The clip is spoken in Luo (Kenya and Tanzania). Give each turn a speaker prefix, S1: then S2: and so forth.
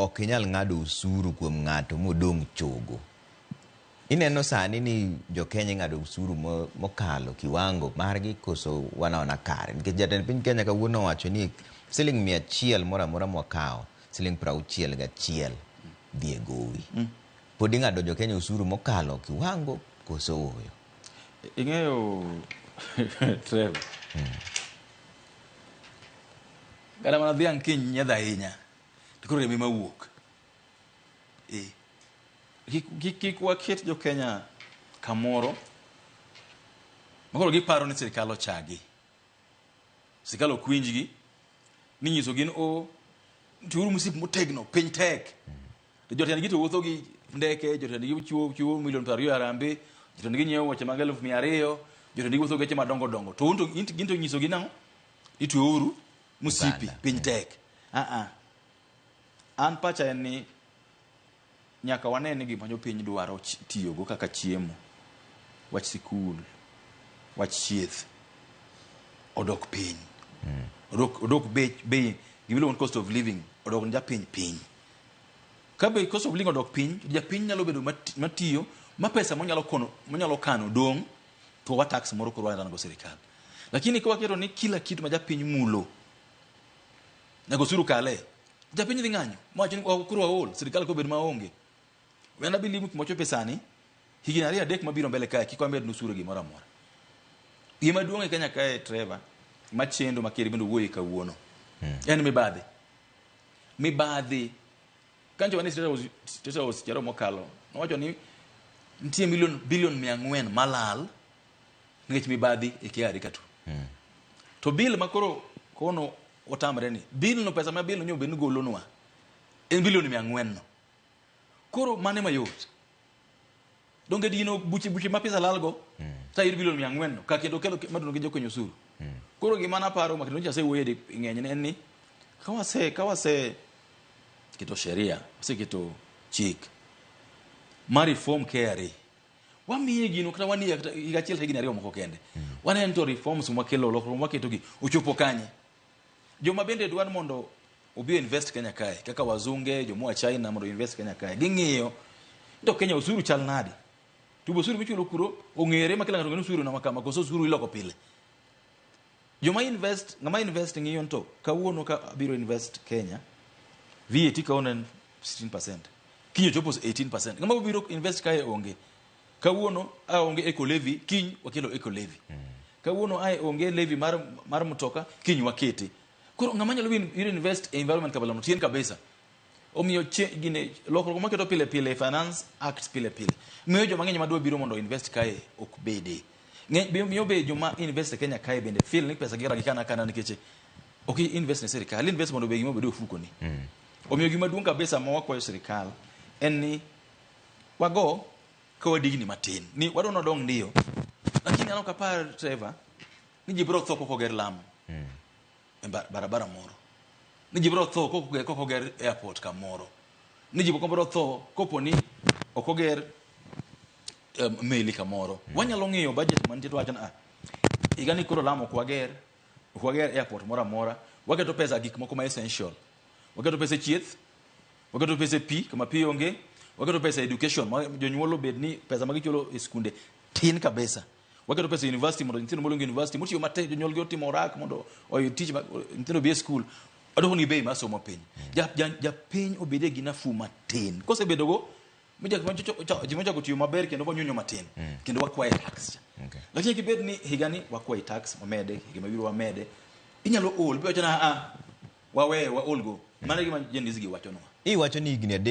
S1: Ok inyal ng'ado usuru kuom ng'ato modong' chogo. Ineno sani ni jo-Kenya ing'ado usuru mokalo kiwango margi koso wanaona kare? Nikech jatend piny Kenya kawuono owacho ni siling 100 moro amora mwakawo, siling 61 dhi e gowi. Pod ing'ado jo-Kenya usuru mokalo kiwango koso ooyo?
S2: Ing'eyo Trevor. Kata mana dhiang' kinyiedho ahinya to koro rembe mawuok. Eh. Kik waket jo Kenya kamoro makoro giparo ni sirikal ochagi. Sirikal ok winjgi ni nyiso gin o tiuru msip motegno piny tek. To jotendgi to wuotho gi ndeke, jotendgi chiwo milion 20 harambee, jotendgi nyiewo wuoche mag 200,000, jotendgi wuotho gi geche madongo dongo. To un to gin to nyisogi nang'o? Ni tweuru msipi, piny tek. Ah ah. An pacha en ni nyaka wane ni gima jopiny dwaro tiyogo kaka chiemo, wach sikul, wach chieth odok piny. Odok bei gimiluongo ni cost of living odok ne japiny piny. Ka bei cost of living odok piny, japiny nyalo bedo matiyo ma pesa monyalo kono monyalo kano dong' to wa tax moro koro waran go sirikal. Lakini ka waketo ni kila kitu ma japiny mulo nyaka osuru kale, japiny dhi ng'anyo mawacho ni koro waol sirikal kobed maonge. When I believe kuma wachope sani, higni 2 3 mabiro mbele kae kik wamed osuru e gimoro amora. Gima duong' e Kenya kae Trevor, machendo ma ker bende owuoye kawuono, en mibadhi. Mibadhi. Kancho wane State House chero mokalo, nowacho ni nitie milion bilion 400 malal nikech mibadhi e KRA ka tu. To bill ma koro kono otamre ni, bill no pesa ma bill no nyo bed ni golonwa, en bilion 400 no. Koro mane mayot? Donge dino buche buche ma pesa lal go, ta yud bilion 400 no, ka kendo kelo maduno gi jokonyo osuru. Koro gima naparo ma kendo nyocha asewuoye di ng'eny ne en ni ka wase keto sheria, waseketo chik mar reform KRA, wamiye gino kata wanie kata higa achiel kata higni 2 moko kende. Waneno to reforms mwakelo lokruok mwaketo gi ochopo kanye. Joma bende dwaro mondo obi invest Kenya kae kaka wazunge, jomoa China mondo invest Kenya kae. Ging'iyo to Kenya osuru chal nade? To osuru michulo kuro ong'ere ma kila ng'ato ong'e ni osuru na kama koso osuru iloko pile. Joma invest, ng'ama invest ng'iyo to kawuono ka abiro invest Kenya, VAT kawuono en 16%. Kiny ochopo 18%. Ng'ama biro invest kae onge. Kawuono aonge eco levy, kiny wakelo eco levy. Kawuono ae onge levy mar mtoka, kiny wakete. Koro ng'ama nyalo biro invest e environment kabila no tien kabisa. Omiyo gine lokruok maketo pile pile Finance Act pile pile. Miyo joma ng'eny madwa biro mondo invest kae ok bede. Miyo be joma invest e Kenya kae bende feel ni pesa gi kara gikana akana nikech ok invest ne sirikal, invest mondo obed gima obed e ofuko ni. Omiyo gima duong' kabisa ma wakwayo sirikal en ni wago ka wadigni matin ni wadwa nodong ndiyo lakini an ok apar Trevor ni ji biro tho kok oger lam e barabara moro ni ji biro tho kok oger airport kamoro ni ji biro tho kopo ni ok oger meli kamoro. Wanyalo ng'iyo budget mantie to wacho ni ah, higa ni koro lam ok wager airport moro amora, waketo pesa gik moko ma essential, waketo pesa e chieth, waketo pesa e pi kama pi onge, waketo pesa e education ma jonyuol obed ni pesa ma gichulo e skunde tin kabisa, waketo pesa e university mondo nyithindo molongo university motiyo matek jonyuol gi otimo rak mondo oyud tich nyithindo obi e skul odwoko ni bei mar somo piny. Japiny obede gi nafuu matin kosebedogo ji mochako tiyo maber kendo monyunyo matin kendo wakwaye tax cha. Lakini kibed ni higani wakwayi tax wamede, higa mabiro wamede, inyalo ol biwacho na ah wawe waol go. Mano e gima Gen Z gi wachonwa.
S1: Iwacho ni higni 3.